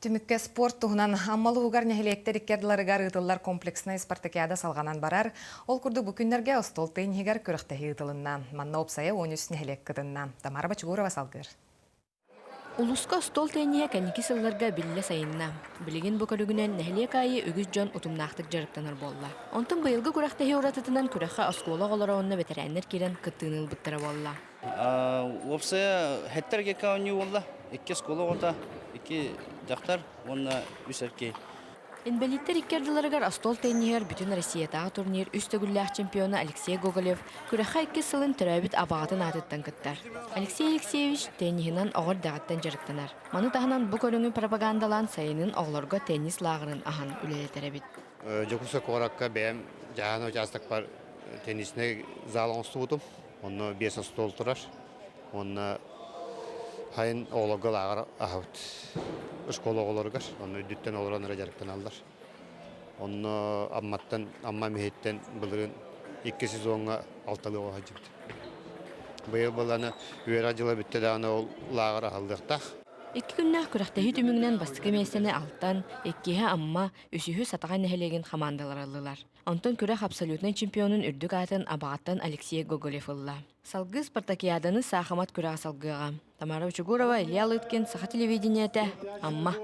Түмүккэ спорт туһунан Амма улууһугар нэһилиэктэр икки ардыларыгар ыытыллар комплекснай спартакиада салҕанан барар. Ол курдук бу күннэргэ остуол тенниһигэр күрэхтэһии ыытылынна. Манна уопсайа 13 нэһилиэк кытынна. Тамара Бочугурова салгыыр. Улууска остуол тенниһэ кэнники сылларга биллэ сайынна. Билигин бу көрүҥүнэн нэһилиэк аайы үгүс дьон утумнаахтык дьарыктанар буолла. Онтон быйылгы күрэхтэһии уратытынан күрэххэ оскуола оҕолоро уонна бэтэрээннэр киирэн кыттыыны ылбыттара буолла. Уопсайа хэттэр гекка оонньуу буолла. Икки оскуола оҕото, икки дьахтар уонна үс эр киһи. Инбэлииттэр икки ардыларыгар остуол тенниһигэр бүтүн Россиятааҕы турнир үс төгүллээх чемпиона Алексей Гоголев күрэххэ иккис сылын төрөөбүт абаҕатын аатыттан кыттар. Алексей Алексеевич тенниһинэн оҕо эрдэҕиттэн дьарыктанар. Маны таһынан бу көрүҥү пропагандалаан сайынын оҕолорго теннис лааҕырын аһан үлэлэтэр эбит. Дьокуускай куоракка бэйэм дьаһана учаастакпар тенниснэй зал оҥостубутум. Онно биэс остуол турар. Уонна сайын оҕолорго лааҕыр аһабыт. Школа оҕолоругар. Онно үрдүттэн олорон эрэ дьарыктаналлар. Онно Амматтан, Амма Эмиһиттэн былырыын икки сезоҥҥа алталыы оҕо сылдьыбыт. Быйыл быланы үөрэх дьыла бүттэ даҕаны ол лааҕыр аһыллыахтаах. Икки күннээх күрэхтэһии түмүгүнэн бастакы миэстэни Алтан, иккиһэ Амма, үсүһү Сатаҕай нэһилиэгин хамаандалара ыллылар. Онтон күрэх абсолютнай чемпионун үрдүк аатын Абаҕаттан Алексей Гоголев ылла. Салгыы спартакиаданы саахымат күрэҕэ салгыаҕа. Тамара Учугурова, Илья Лыткин, Саха телевидениетэ, Амма.